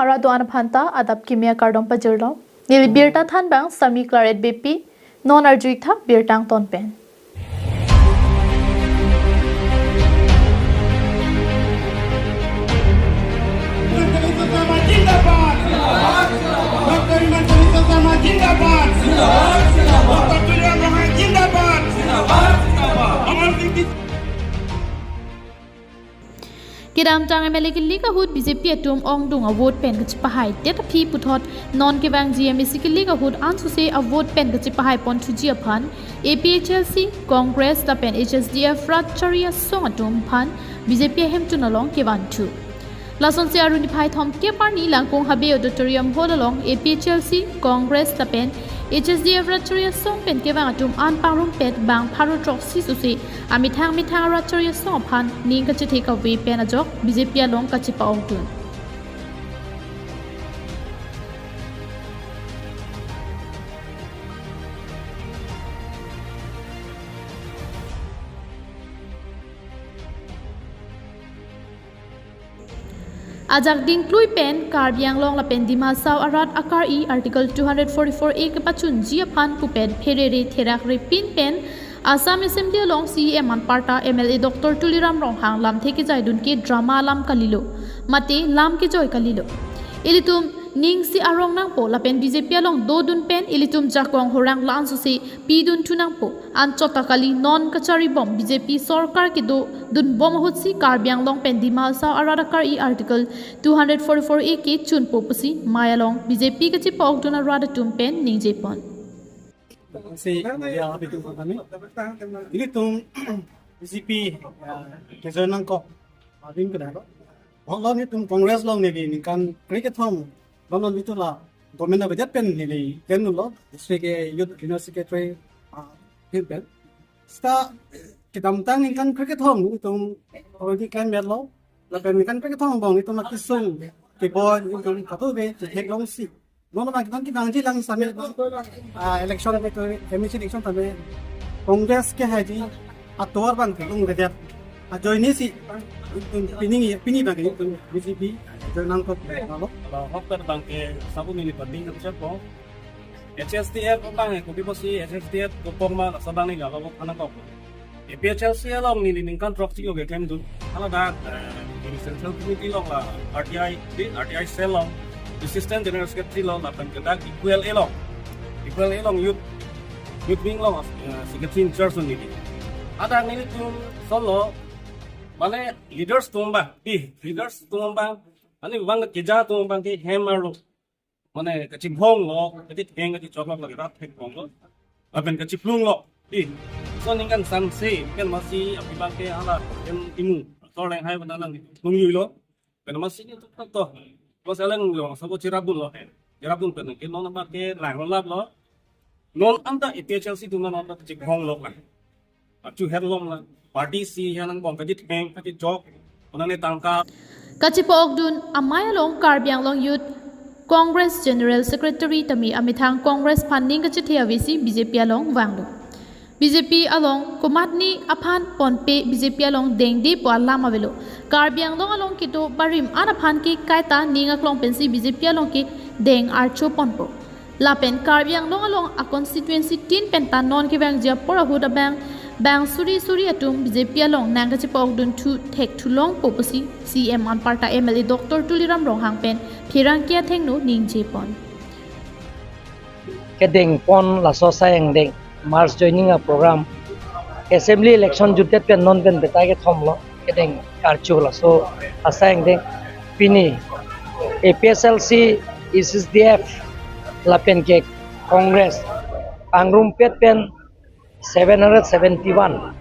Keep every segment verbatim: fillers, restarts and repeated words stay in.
Arat do-an aphan ta adap kimi akardom pajirlo. Neli birta thanbang Sami Claret Beypi, non arju-ik tha birta angton pen. Doctor Himanta Biswa Sarma zindabad. Doctor Tuliram Ronghang zindabad. Amar Sing Kedamtang M L A kelik ahut B J P atum ongdung avote pen kachepahai det aphi puthot non kevangji M A C kelik ahut ansose avote pen kachepahai ponthuji aphan A P H L C, Congress lapen H S D F rat chari asong atum aphan B J P ahemtun along kevanthu. Lasonsi arni phai thomkep arni Langkung Habe Auditorium Hall along A P H L C, Congress lapen H S D F rat chari asong pen kevang atum an pangrumpet bang pharo throksi sose amethang methang rat chari asong aphan ning kachethe kave pen ajok B J P along kachepa-okdun. Ajak dingklui pen Karbi Anglong lapen Dima Hasao arat akari Article two hundred forty-four A kepachunji aphan pupet pherere therak repin pen Assam Assembly along C E M anparta M L A Doctor Tuliram Ronghang lamthe kejaidun ke drama alam kalilo, mate lam kejoi kalilo. Ilitum ning si arong nangpo lapen B J P along dodun pen ilitum jakong horang la-an sose pidunthu nangpo. Anchot ta kali, non kacharibom B J P sorkar kedodunbom ahutsi Karbi Anglong pen Dima Hasao arat akari Article two hundred forty-four A kechunpo pusi mei along B J P kachepa-okdun arat atum pen ningjepon. Si, ya, abitu kami. Ilitum B J P, ya, kejor nangkok. Abin kedai. Holo nelitum Congress along neli ningkan krekethom. Holo nelitum la government abedet pen neli kenlo. District ke Youth General Secretary, ah, pin pen. Seta kedamtang ningkan krekethom nelitum already claim lo. Lapen ningkan krekethom angbong nelitum akesung keboi nelitum katobe theklongsi. Non abang kevang kevangji lang sambil, ah, election ke tu, M A C election tame Congress ke haji atovar abang kelong kejar. Ajoine si pini, pini abang ke tu B J P join nangkok lo. Kalau hok abang ke sabun ini penting kerja po. H S D F abang ke kopi posi H S D F kopong ma sabang ni kalau kok anak kok. A P H L C along neli ningkan throksi ke klemdun. Haladak, eh, di Central Committee along la R T I, di R T I cell along, Assistant General Secretary along, lapen ke dak Equal A along. Equal A along Youth, Youth Wing along, eh, Secretary in charge neli. Ada nelitum solo, mane leaders atum abang, di leaders atum abang, ani abang keja atum abang ke hem arlo. Mane kachibhong lo, kachitheng kachechok lo, lagi rat thek bong lo. Lapen kachiplung lo. Di. So ningkan sangse, pen masi aphi abang ke hala, pen imu. So leng hai bana lang plung yui lo. Pen masi nelitum to. Bos aleng lo, sabo chirabun lo. Chirabun pen ke non abang ke lang lo lap lo. Non anta A P H L C atum non anta chiphong lok lang. Achu herlong lang. Party si hanang bong kachitheng kachechok. Onang ne tangka. Kachepa-okdun amei along Karbi Anglong Youth Congress General Secretary tame amethang Congress aphan ning kachethe avesi B J P along vanglo. B J P along komatne aphan ponpe B J P along dengdepo alam avelo. Karbi Anglong along kedo barim an aphan ke kaita ning aklong pensi B J P along ke deng archo ponpo. Lapen Karbi Anglong along a constituency tin pen ta non kevangji apor ahut abang bang suri suri atum B J P along nang kachepa-okdunthu thekthulongpo pusi C E M anparta M L A Doctor Tuliram Ronghang pen pherangke athengno ningjepon. Kedengpon laso asai angdeng mass joining a program assembly election jutdet pen non pen betai kethom lo. Kedeng karcho laso asai angdeng pini A P H L C, H S D F lapen ke Congress pangrumpet pen seven hundred seventy-one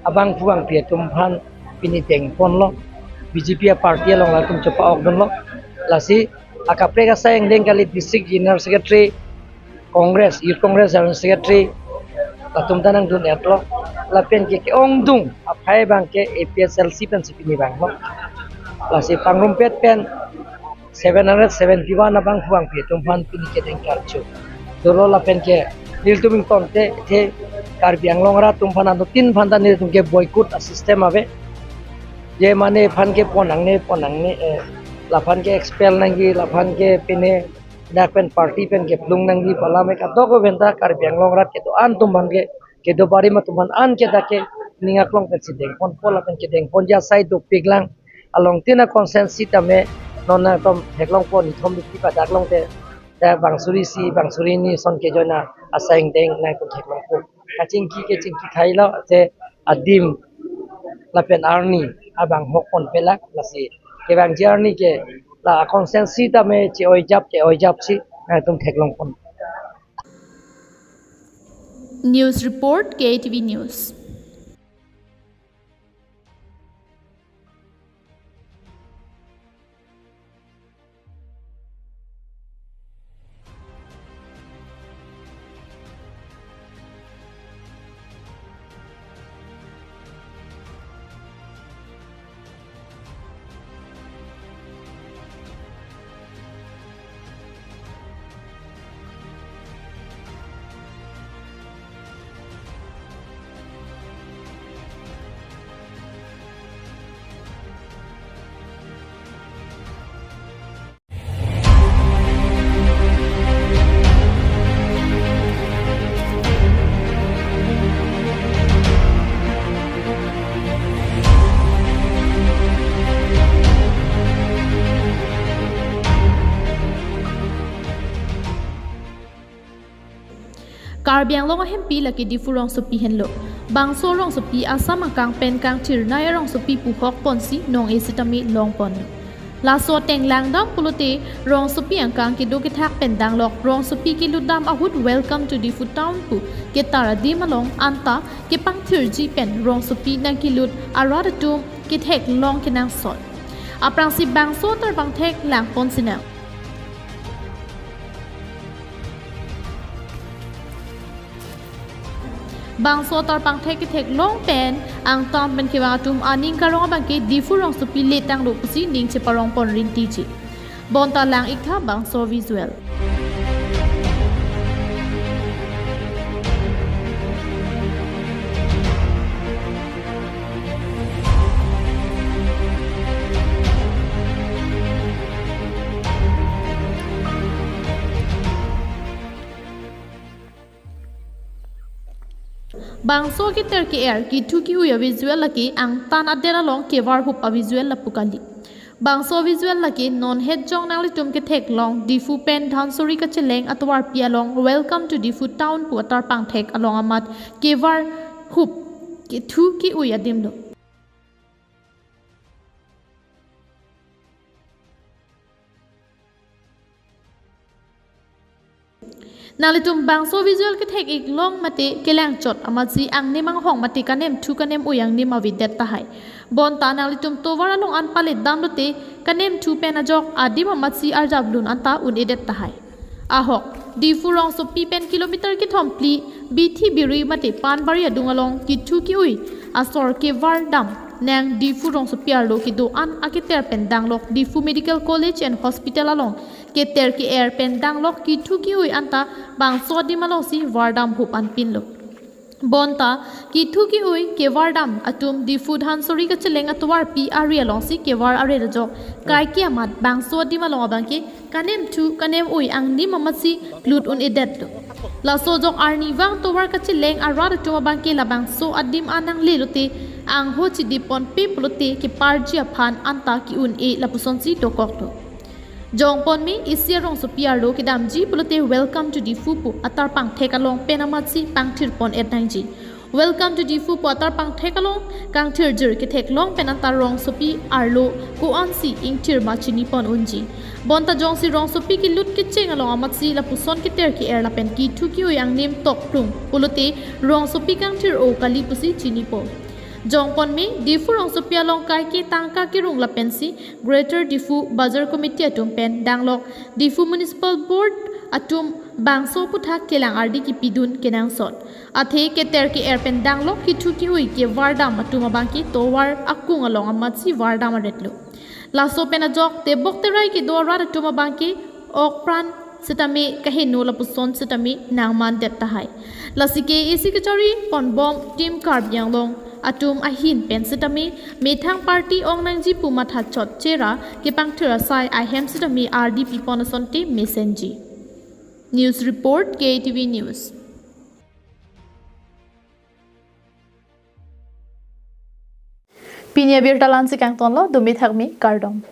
abangphu bangphi atum aphan pini dengponlo, B J P a party along latum chepa-okdunlo. Lasi akaprek asai angdeng kali District General Secretary Congress, Youth Congress General Secretary, latum ta nangdun-etlo. Lapen ke ke-ongdung aphai abang ke A P H L C pensi pini vanglo. Lasi pangrumpet pen seven hundred seventy-one abangphu bangphi atum aphan pini kedeng karcho dolo. Lapen ke nelitum ingtonte the Karbi Anglong arat atum aphan anuttin aphan ta nelitum ke boycott a system ave. Je mane aphan ke pon nangne, pon nangne, eh, Laphan ke expel nangji, laphan ke pine dak pen party pen keplung nangji pu alam ke kadokave ta Karbi Anglong arat kedo-an atum aphan ke, kedo barim atum aphan an ke dak ke ning aklong pensi dengponpo, lapen kedengponji asai dopiklang. Along tin a-constituency tame non nangtum theklongpon, ithom diki padak long te, ta bang suri isi, bang suri hini ason ke join a-, asai angdeng nangtum theklongpo. Kachingki ke chingki thailo, te adim lapen arni abang hokpon pelak, lasi kevangji arni ke la constituency tame che-oijap, che-oijapsi nangtum theklongpon. News report, K A T V News. Karbi Anglong ahempi lake Diphu rongsopi henlo. Bangso rongsopi Assam angkang pen kangthirnei arongsopi pu hokponsi nong-e sitame longponlo. Laso ateng langdam pulote rongsopi angkang kedo kethak pen danglok rongsopi kelutdam ahut Welcome to Diphu Town pu ketar adim along anta kepangthirji pen rongsopi nangkelut arat atum ketheklong kenangsot. Aphrangsi bangso atar pangthek langponsinang. Bangso atar pangthek ketheklong pen angtan pen kevang atum aning karong abangke Diphu rongsopi letanglo pusi ning cheparongpon rintiji. Bonta lang-iktha bangso visual. Bangso keter ke-er, kethu ke-ui avisual lake angtan adet along kevar hup avisual lapu kali. Bangso visual lake non hetjong nanglitum ketheklong Diphu pen Dhansiri kacheleng atovarpi along Welcome to Diphu Town pu atar pangthek along amat kevar hup kethu ke-ui adimlo. Nanglitum bangso visual kethek-iklong mate kelangchot amatsi angnim anghong mate kanemthu kanem-ui angnim avedet tahai. Bonta nanglitum tovar along an paletdamlote kanemthu pen ajok adim amatsi arjaplun anta un-edet tahai. Ahok, Diphu rongsopi pen kilometer kethom phli bithi biri mate Panbari adung along kethu ke-ui asor kevardam nang Diphu rongsopi arlo kedo-an aketer pen danglok Diphu Medical College and Hospital along keter ke-er pen danglok kethu ke-ui anta bangso adim alongsi vardam hup anpinlo. Bonta kethu ke-ui kevardam atum Diphu Dhansiri kacheleng atovarpi ari alongsi kevar aret ajok kaike amat bangso adim along abangke kanemthu kanem-ui angnim amatsi lut un-edetlo. Laso ajok arnivang tovar kacheleng arat atum abangke labangso adim an nanglelote angho chidipponpe pulote keparji aphan anta ke-un-e lapusonsi dokoklo. Jongpon me isi arongsopi arlo kedamji pulote Welcome to Diphu pu atar pangthek along pen amatsi pangthirpon-et nangji. Welcome to Diphu pu atar pangthek along kangthirjir ketheklong pen anta rongsopi arlo ko-ansi ingthir ma chinipon unji. Bonta jongsi rongsopi kelut kecheng along amatsi lapuson keter ke-er lapen kethu ke-ui angnim tokplung pulote rongsopi kangthir-o kali pusi chinipo. Jongpon me Diphu rongsopi along kaike tangka kerung lapensi Greater Diphu Bazar Committee atum pen danglok Diphu Municipal Board atum bangso aphuthak kelang ardi kipidun kenangsot. Athe keter ke-er pen danglok kethu ke-ui kevardam atum abangke tovar akung along amatsi vardam aretlo. Laso pen ajok tebok terai kedo arat atum abangke okpran sitame kaheno lapuson sitame nangmandet tahai. Lasi K A A C kachari ponbom Team Karbi Anglong atum ahin pen sitame methang party ong nangji pu mathachot chera kepangthir asai ahem sitame ardi pipon asonte mesenji. News report, K A T V News. Pini abirta la-ansi kangtonlo, dumi thakmi, kardom.